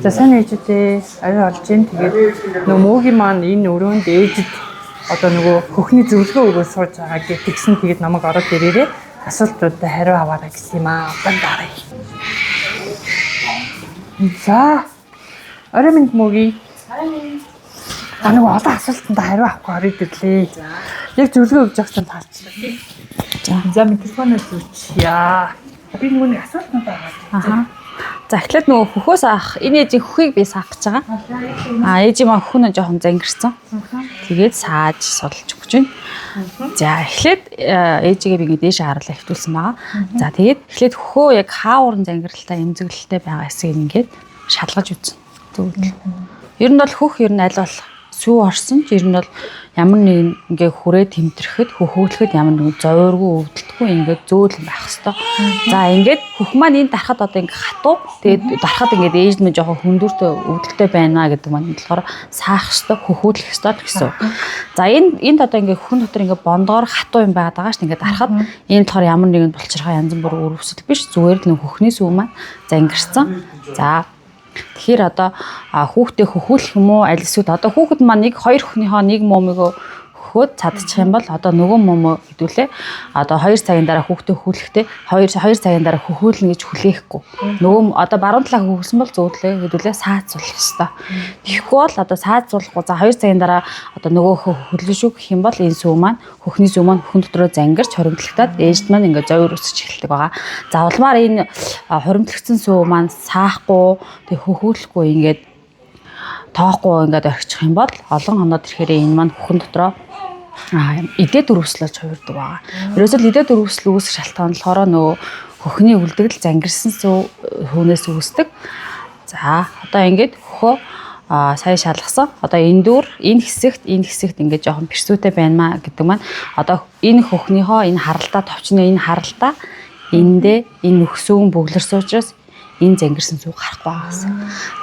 За сайн ээжүүдээ арай олж ийн. Тэгээд нөгөө мөөгийн маань энэ өрөөнд ээжид одоо нөгөө хөхний зөвлөгөө өгөө сууж байгаа гэтгсэн. Тэгээд намайг ороод ирээрээ асуултуудад хариу аваарай гэсэн юм аа. Одоо даръя. За. Орой минь мөөгийн. А нөгөө олон асуултанд хариу авахгүй ороод ирлээ. Яг зөвлөгөө өгж явах таарчлаа. За. За микрофоноо зүүчье. Би нөгөө нэг асуултанд аваад. Аха. За эхлээд нөгөө хөхөөс авах. Энэ ээжийн хөхийг би саах гэж байгаа. Аа ээжийн маань хөх нь жоохон зангирсан. Тэгээд сааж судалж өгч байна. За эхлээд ээжигээ би ингэ дээш харуулаа хэвтүүлсэн байгаа. За тэгээд эхлээд хөхөө яг хааврын зангиралтай эмзэглэлтэй байгаа хэсгийг ингээд шалгаж үзнэ. Зөвхөн. Ер нь бол хөх ер нь аль болох сүү орсон ч ер нь бол ямар нэгэн ингээ хүрээ тэмтрэхэд хөхөөлөхөд ямар нэгэн зовооргүй өвдөлтгүй ингээ зөөлөн байх хэвээр. За ингээд хөх маань энэ дарахад одоо ингээ хатуу тэгээд дарахад ингээд ээж нь жоохон хөндөртэй өвдөлттэй байна гэдэг маань болохоор саах хэвээр хөхөөлөх хэвээр л гэсэн. За энэ энд одоо ингээ хөхөн дотор ингээ бондгоор хатуу юм байгаад байгаа шүү дээ. Ингээ дарахад энэ болохоор ямар нэгэн булчирхай янз бүр өрөвсөл биш зүгээр л нэг хөхний сүү маань зангирсан. За тэгэхээр одоо хүүхдээ хөхүүлэх юм уу аль эсвэл одоо хүүхэд маань нэг хоёр хөхнийхөө нэг мөмөгөө хөхөөд цадчих юм бол одоо нөгөө мөмөө хэдүүлээ одоо 2 цагийн дараа хүүхдээ хөхүүлэхдээ 2 цагийн дараа хөхүүлнэ гэж хүлээхгүй. Нөгөө одоо баруун талаа хөхүүлсэн бол зөөдлөө хэдүүлээ саацуулах ёстой. Тэгэхгүй бол одоо саацуулахгүй за 2 цагийн дараа одоо нөгөө хөхүүлнэ шүү гэх юм бол энэ сүү маань хөхний сүү маань хөхөн дотроо зангирч хоримтлагтаад ээжд маань ингээ зовир өсөж эхэлдэг байгаа. За улмаар энэ хоримтлагдсан сүү маань саахгүй тэг хөхүүлэхгүй ингээд тоохгүй ингээд орхичих юм бол олон хоноод ирэхээр энэ маань хөхөн дотроо идээд өрөвслөж хувирдаг байгаа. Ерөөсөө л идээд өрөвсөл үүсэх шалтгаан нь болохоор нөгөө хөхний үлдэгдэл зангирсан сүү хүүнээс үүсдэг. За одоо ингээд хөхөө сая шалгасан. Одоо энэ дүр энэ хэсэгт ингээд жоохон персүүтэй байна маа гэдэг маань одоо энэ хөхнийхөө энэ харалтаа товчны энэ харалтаа эндээ энэ нөхсүүн бөглөрсөн учраас энэ зангирсан зүг гарахгүй байгаа гэсэн.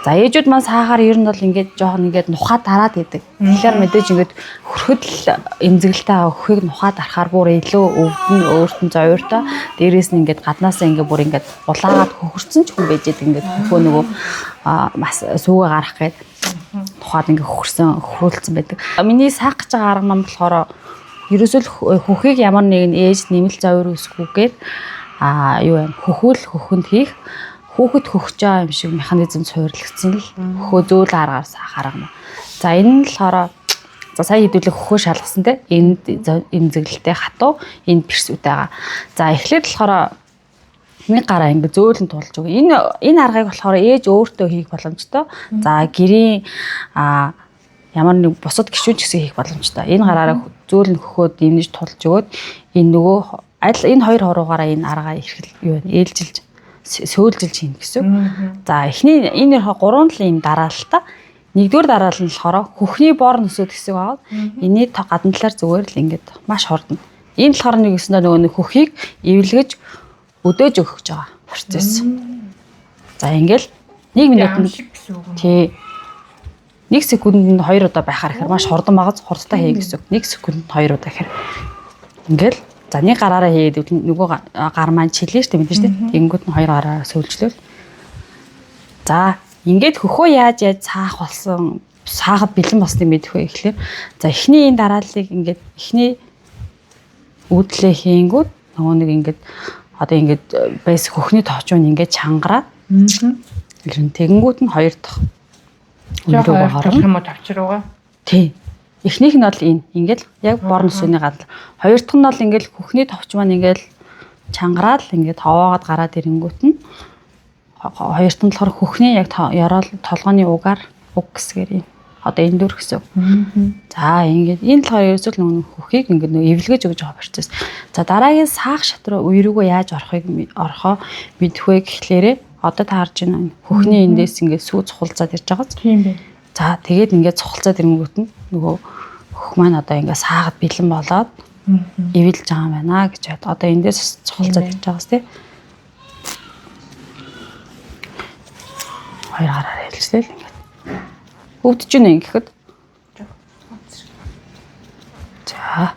За ээжүүд маань саахаар ер нь бол ингээд жоохон ингээд нухаа дараад идэг. Тэгэхээр мэдээж ингээд хөрөхөд л эмзэгэлтэй байгаа хөхийг нухаа дарахаар бүр илүү өвдөн өөрт нь зовиртой. Дээрээс нь ингээд гаднаасаа ингээд бүр ингээд улаагаад хөхөрцөн ч хүн байж идэг ингээд хөхөө нөгөө бас сүүгээ гарах гээд тухаад ингээд хөхөрсөн хөхрүүлсэн байдаг. Миний саах гэж байгаа арга маань болохоор ерөөсөө л хөхийг ямар нэгэн ээж нэмэлт зовир өсгүүгээр юу юм хөхүүл хөхөнд хийх хүүхэд хөхөж байгаа юм шиг механизм суйрлагдсан л хөхөө зөөл аргаар саах арга юм. За энэ нь болохоор за сая хэдүүлээ хөхөө шалгасан те энд эмзэглэлтэй хатуу энд персүүтэй байгаа. За эхлээд болохоор нэг гараа ингээ зөөлөн тулж өгье. Энэ аргыг болохоор ээж өөртөө хийх боломжтой. За гэрийн ямар нэг бусад гишүүн ч гэсэн хийх боломжтой. Энэ гараараа зөөлөн хөхөө дэмнэж тулж өгөөд энэ нөгөө аль энэ хоёр хуруугаараа энэ аргаа эрхэл юу вэ? Ээлжилж сөөлжилж хийнэ гэсэн. За эхний энэ гурван л юм дараалал та. Нэгдүгээр дараалал нь болохоор хөхний бор нөсөд хэсэг байгаа. Энэний гадна талаар зүгээр л ингээд маш хурдан. Энэ болохоор нэг өснөө нөгөө нэг хөхийг эвлэгэж өдөөж өгөх гэж байгаа процесс. За ингээл 1 минутанд гэсэн үг юм. Тий. 1 секундэд 2 удаа байхаар ихээр маш хурдан багаз хурдтай хий гэсэн үг. 1 секундэд 2 удаа гэхээр ингээл за нэг гараараа хийгээд нөгөө гар маань чилээ штэ мэдэн штэ. Тэгэнгүүт нь хоёр гараараа сөүлжлөөл. За ингээд хөхөө яаж цаах болсон саахад бэлэн болсныг мэдэх вэ гэхлээр за эхний энэ дарааллыг ингээд эхний үүдлээ хийнгүүт нөгөө нэг ингээд одоо ингээд байс хөхний товчуун ингээд чангараад ер нь тэгэнгүүт нь хоёр дахь Жоохон өндрөөгөө ойртох хорно. юм уу товч руугаа. Тий. Эхнийх нь бол энэ. Ингээл яг бор нөсөний гадна. Хоёр дахь нь бол ингээл хөхний товч маань ингээл чангараал ингээд ховоогоод гараад ирэнгүүт нь хоёр дахь нь болохоор хөхний яг ёроол толгойн угаар уг гэсгээр юм. Одоо энэ дүр гэсэн. За ингээд энэ болохоор ерөөсөө л нөгөө хөхийг ингээд нөгөө эвлэгэж өгж байгаа процесс. За дараагийн саах шат руу үе рүүгөө яаж орохыг орохоо мэдэх вэ гэхлээрээ одоо та харж байна хөхний эндээс ингээд сүү цухалцаад ирж байгаа. Тийм байх. За тэгээд ингээд цухалцаад ирэнгүүт нь нөгөө хөх маань одоо ингээд саагад бэлэн болоод эвэлж байгаа юм байна гэж бод. Одоо эндээс цухалцаад ирж байгаас тий. Хоёр гараар хэлжлээ л ингээд. Өвдөж гинэ ингэхэд. За.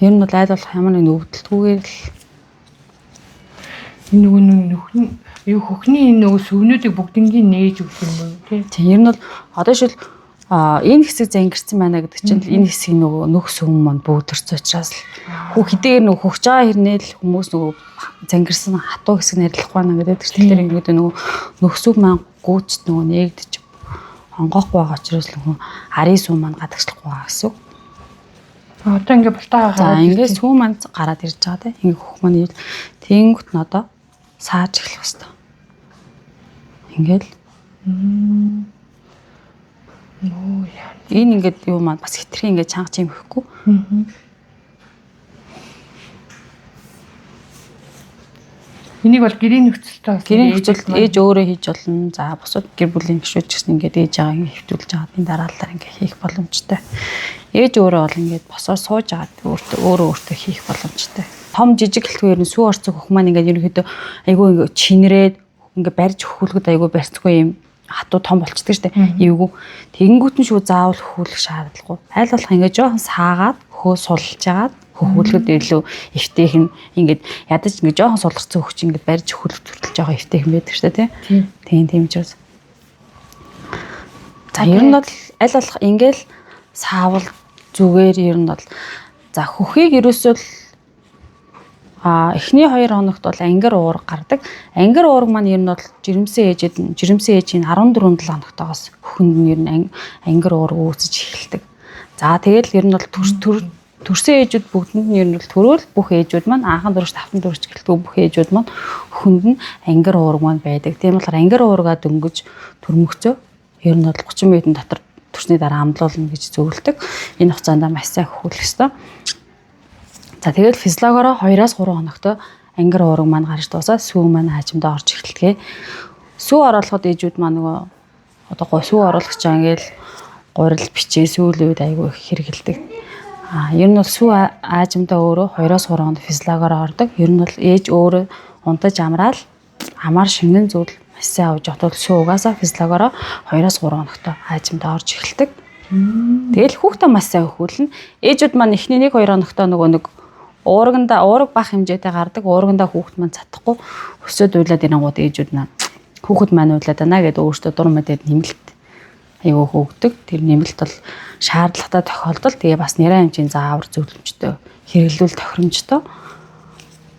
Ер нь бол айл болох ямар нэгэн өвдөлтгүйгээр л Энэ нөгөө нөхөн Юу хөхний энэ нөгөө сүвнүүдийг бүгднгийн нээж өгөх юм уу тий? Тийм ер нь бол одоо шил энэ хэсэг зангирсан байна гэдэг чинь энэ хэсгийг нөгөө нөх сүм маань бөөдөрсөн учраас л хүү хэдийгээр нөгөө хөгж байгаа хэрнээ л хүмүүс нөгөө зангирсан хатуу хэсэг нэрлэхгүй байна гэдэг. Тэгэхээр ингээд нөгөө нөх сүм маань гүйцэд нөгөө нээгдэж онгоохгүй байгаа учраас л нөгөө арын сүм маань гадагшлахгүй байгаа гэсэн үг. Одоо ингээд бултаагаа За гараад ингээд сүү маань гараад ирж байгаа тийм. Ингээд хөх маань ил тэнгүүт нь одоо сааж эхлэх хэвээр. Ингээд Нөө яа. энэ ингээд юу маань бас хитрхи ингээд чанга чим хөхгүй. Энийг бол гэрийн нөхцөлтэй бас Гэрийн нөхцөлд ээж өөрөө хийж болно. За бусад гэр бүлийн гишүүд ч гэсэн ингээд ээж байгаа ингээд хэвтүүлж байгаа энэ дараалалаар ингээд хийх боломжтой. Ээж өөрөө бол ингээд босоор сууж агаад өөртөө өөрөө өөртөө хийх боломжтой. Том жижиг гэлтгүй ер нь сүү орцог хөх маань ингээд ерөнхийдөө айгүй ингээд чинрээд ингээд барьж хөхүүлгэд айгүй барьцгүй юм хатуу том болчдөг штэ. Эвгүй. Тэгэнгүүт нь шүү заавал хөхүүлэх шаардлагагүй. Аль болох ингээд жоохон саагаад хөө сулж агаад хөхүүлэхэд илүү эвтэйх нь ингээд ядаж ингээд жоохон суларсан хөх чинь ингээд барьж хөхүүлэх хүртэл жоохон эвтэйхэн байдаг штэ тий. Тийм тийм ч бас. За ер нь бол аль болох ингээл саавал зүгээр ер нь бол за хөхийг ерөөсөө л эхний 2 хоногт бол ангир уурга гардаг. Ангир уурга маань ер нь бол жирэмсэн ээжэд жирэмсэн ээжийн 14 7 хоногтоогоос хөхөнд нь ер нь ангир уурга үүсэж эхэлдэг. За тэгэл ер нь бол төр төр төрсэн ээжүүд бүгдэнд нь ер нь бол төрөөл бүх ээжүүд маань анхан дөрвч тавхан дөрвч гэлтгүй бүх ээжүүд маань хөхөнд нь ангир уурга маань байдаг. Тийм болохоор ангир уургаа дөнгөж төрмөгцөө ер нь бол 30 минутын дотор төрсний дараа амлуулна гэж зөвлөдөг. Энэ хугацаанд маш сайн хөхүүлэх ёстой. За тэгэл физиологороо 2-3 хоногт ангир уурга маань гарч дуусаад сүү маань хаажимдаа орж эхэлдэг. Сүү оруулахад ээжүүд маань нөгөө одоо гоо сүү оруулах гэж ингээл гурил бичээ сүүлийн үед айгүй их хэрэгэлдэг. Ер нь бол сүү аажимдаа өөрөө 2-3 хоногт физиологороо ордог. Ер нь бол ээж өөрөө унтаж амраал амар шингэн зүйл маш сайн авч явахад сүү угаасаа физиологороо 2-3 хоногт аажимдаа орж эхэлдэг. Тэгэл хүүхдээ маш сайн хөхүүлнэ. Ээжүүд маань эхний 1 2 хоногт нөгөө нэг уурганда уураг бах хэмжээтэй гардаг. Уургандаа хүүхэд маань чадахгүй өсөөд уйлаад ирэнгууд ээжүүд маань хүүхэд маань уйлаад байна гэдээ өөртөө дур мэдээд нэмэлт айгүй хөөгдөг. Тэр нэмэлт бол шаардлагатай тохиолдолд тэгээ бас нэрээ хэмжээний заавар зөвлөмжтэй хэрэглүүл тохиромжтой.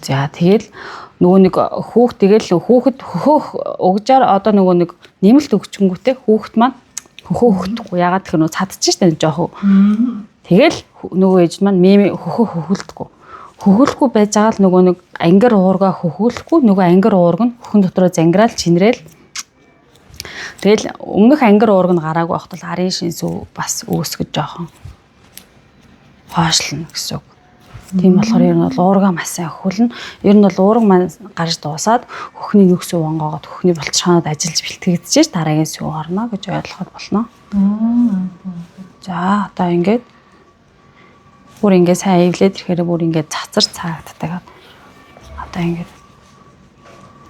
За тэгэл нөгөө нэг хүүхд тэгэл хүүхэд хөхөөх угжаар одоо нөгөө нэг нэмэлт өгчөнгүүтээ хүүхэд маань хөхөө хөхдөггүй. Ягаад гэхээр нөгөө цадчих штэ жоохон. Тэгэл нөгөө ээж маань меми хөхөө хөхөлдөхгүй. Хөхөлөхгүй байж байгаа л нөгөө нэг ангир уурга хөхөлөхгүй нөгөө ангир уурга нь хөхөн дотроо зангираал чинрээл. Тэгэл өмнөх ангир уурга нь гараагүй байхад бол арын шин сүү бас үүсгэж жоохон хоошлно гэсэн үг. Тийм болохоор ер нь бол уурга маш сайн хөхөлнө. Ер нь бол уурга маань гарч дуусаад хөхний нөхсөө вонгоогоод хөхний болцоонод ажиллаж бэлтгэгдчихэж дараагийн сүү орно гэж ойлгоход болно. За одоо ингээд бүр ингээд сайн эвлээд ирэхээр бүр ингээд цацар цаагддаг. Одоо ингээд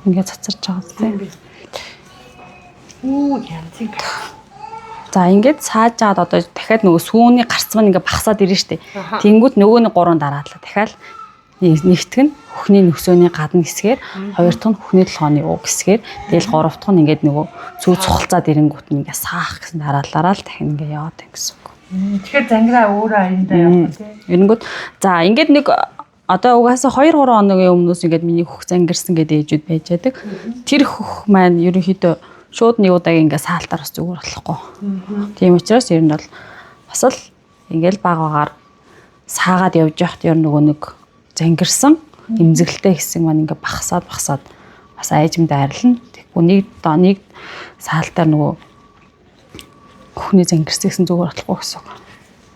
ингээд цацарч байгаа зү. Үу янзыг. За ингээд сааж жаад одоо дахиад нөгөө сүүний гарц маань ингээд багасаад ирнэ штэ. Тэнгүүт нөгөө нэг гурван дараалаа. Дахиад нэгтгэх нь хөхний нөхсөөний гадна хэсгээр, хоёр дахь нь хөхний толгойн уг хэсгээр, тэгэл гурав дахь нь ингээд нөгөө сүү цухалцаад ирэнгүүт нь ингээд саах гэсэн дараалалаараа л дахин ингээд яваад байна гэсэн үг. Тэгэхээр зангираа өөрөө аяндаа явах тий. Эренгүүт за ингээд нэг одоо угаасаа 2 3 хоногийн өмнөөс ингээд миний хөх зангирсан гэдэг ээжүүд байж байдаг. Тэр хөх маань ерөнхийдөө шууд нэг удаагийн ингээд саалтаар бас зүгээр болохгүй. Тийм учраас ер нь бол бас л ингээд баг багаар саагаад явж байхад ер нь нөгөө нэг зангирсан эмзэгэлтэй хэсэг маань ингээд багасаад багасаад бас айжмд арилна. Тэгэхгүй нэг нэг саалтаар нөгөө хөхний зангирсан гэсэн зүгээр болохгүй гэсэн үг.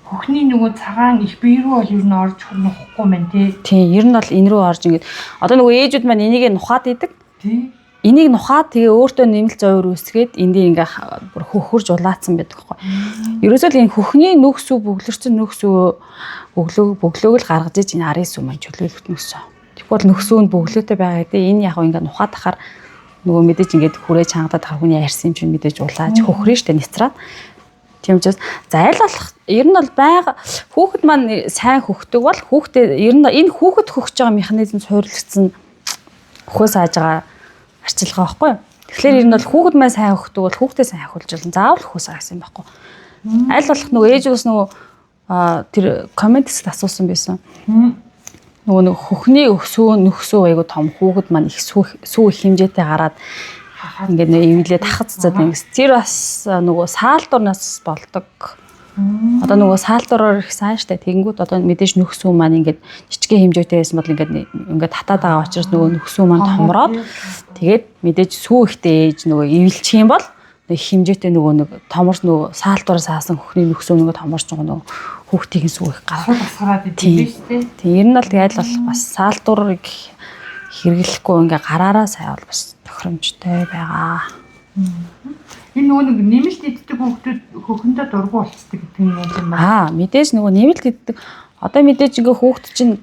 Хөхний нөгөө цагаан их бие рүү бол ер нь орж нухахгүй мэн тий. Тийм, ер нь бол энэ рүү орж ингээд одоо нөгөө ээжүүд маань энийг нухаад идэг. Тий. Энийг нухаад тэгээ өөртөө нэмэлт зовир үүсгээд энд ингээ бүр хөхөрж улаацсан байдаг байхгүй. Ерөөсөө л энэ хөхний нүх сүү бөглөрсөн нүх сүү бөглөөг бөглөөг л гаргаж иж энэ арын сүү маань чөлөөлөгдөн гэсэн. Тэгвэл нөхсүү нь бөглөөтэй байгаа гэдэг энэ яг ингээ нухаад тахаар нөгөө мэдээж ингээд хүрээ чангадаад тахаар хүний арьсан юм чинь мэдээж улааж хөхрөн штэ ницраад. Тийм учраас за аль болох ер нь бол байга хүүхэд маань сайн хөхдөг бол хүүхдээ ер нь энэ хүүхэд хөхж байгаа механизм суйрлагдсан хөхөө сааж байгаа арчилгаа байхгүй юу? Тэгэхээр ер нь бол хүүхэд маань сайн өгдөг бол хүүхдээ сайн ахиулж болно. Заавал хөхөө саасан юм байхгүй. Аль болох нөгөө ээж ус нөгөө тэр коммент хэсэгт асуусан байсан. Нөгөө нэг хөхний өсөө нөхсөө айгу том хүүхэд маань их сүү сүү их хэмжээтэй гараад ингээд нөө эвлээд хахад цацаад ингэс. Тэр бас нөгөө саалдурнаас болдог. Одоо нөгөө саалдураар их сайн штэ. Тэгэнгүүт одоо мэдээж нөхсүү маань ингээд жижигхэн хэмжээтэй байсан бол ингээд ингээд татаад байгаа учраас нөгөө нөхсүү маань томроод тэгээд мэдээж сүү ихтэй ээж нөгөө эвэлчих юм бол нэг хэмжээтэй нөгөө нэг томорч нөгөө саалдураар саасан хөхний нөхсөө нөгөө томорч байгаа нөгөө хүүхдийн сүү их гарах. Сул асгараад идэв шүү дээ. Тийм ер нь бол тэгээд аль болох бас саалдурыг хэрэглэхгүй ингээ гараараа сайн бол бас тохиромжтой байгаа. Энэ нөгөө нэг нэмэлт иддэг хүүхдүүд хөхөндөө дургу болцдог гэдэг нь яг юм байна. Аа мэдээж нөгөө нэмэлт иддэг. Одоо мэдээж ингээ хүүхд чинь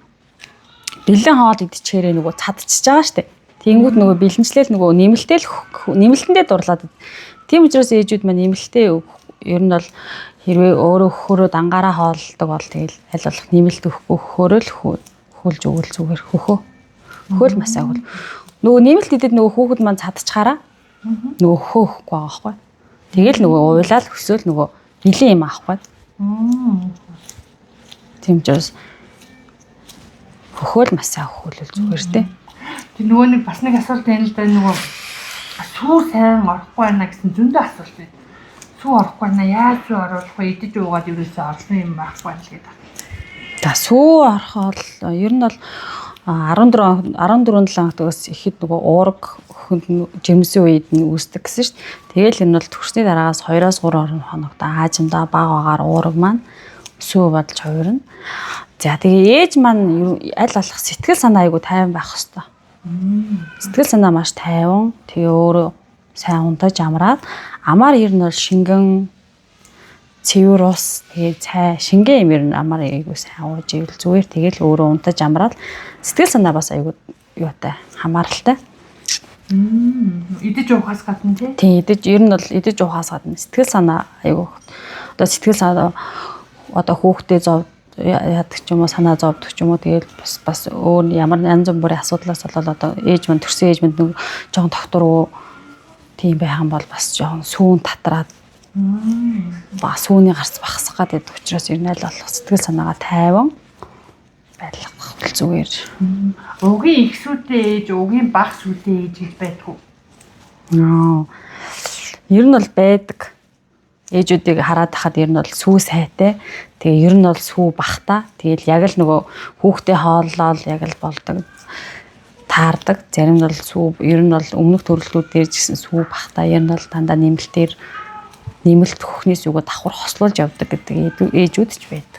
бэлэн хоол идчихээрээ нөгөө цадчиж байгаа штэ. Тэнгүүд нөгөө бэлэнчлэл нөгөө нэмэлтэл нэмэлтэндээ дурлаад. Тийм учраас ээжүүд маань нэмэлтээ ер нь бол хэрвээ өөрөө хөхөрөө дангаараа хооллдог бол тэгэл аль болох нэмэлт өгөхгүй хөхөрөө л хөлж өгвөл зүгээр хөхөө. Хөхөөл маш сайн хөл. Нөгөө нэмэлт идэд нөгөө хүүхэд маань цадчихаараа нөгөө хөхөө өгөхгүй байгаа байхгүй. Тэгэл нөгөө уйлал өсөөл нөгөө бэлэн юм аахгүй. Тийм учраас хөхөөл маш сайн хөхөөлөл зүгээр дээ. Тэр нөгөө нэг бас нэг асуулт байна л да, нөгөө сүү сайн орохгүй байна гэсэн зөндөө асуулт байна. Сүү орохгүй байна, яаж сүү оруулах вэ? Идэж уугаад ерөөсөө олсон юм байхгүй байна л гэдэг. За сүү орохол ер нь бол 14 14 7 хоногтоос ихэд нөгөө уураг хөхөнд нь жирэмсэн үед нь үүсдэг гэсэн шүү дээ. Тэгэл энэ бол төрсний дараагаас 2-оос 3 хоногт аажимдаа баг багаар уураг маань сүү бодолж хувирна. За тэгээ ээж маань аль болох сэтгэл санаа айгу тайван байх хэвээр. Сэтгэл санаа маш тайван. Тэгээ өөрөө сайн унтаж амраад амаар ер нь бол шингэн цэвэр ус тэгээ цай шингэн юм ер нь амар айгу сайн ууж ивэл зүгээр тэгэл өөрөө унтаж амраад сэтгэл санаа бас айгу юутай хамааралтай. Идэж уухаас гадна тий. Тийм идэж ер нь бол идэж уухаас гадна сэтгэл санаа айгу одоо сэтгэл санаа одоо хүүхдээ зов яадаг ч юм уу санаа зовдөг ч юм уу тэгэл бас бас өөр ямар янз бүрийн асуудлаас болоод одоо ээж мань төрсөн ээж манд нэг жоохон тогтургүй тийм байх юм бол бас жоохон сүүн татраад ба сүүний гарц багасах гэдэг учраас ер нь аль болох сэтгэл санаагаа тайван байх зүгээр. Угийн их сүүтэй ээж, угийн бага сүүтэй ээж гэж байдгүй. Аа. Ер нь бол байдаг. Ээжүүдийг хараад тахад ер нь бол сүү сайтай. Тэгээ ер нь бол сүү бахта. Тэгэл яг л нөгөө хүүхдээ хооллол яг л болдог. Таардаг. Зарим нь бол сүү ер нь бол өмнөх төрөлтүүд дээр ч гэсэн сүү бахта. Ер нь бол дандаа нэмэлтээр нэмэлт хөхний сүгөө давхар хослуулж явдаг гэдэг ээжүүд ч байдаг.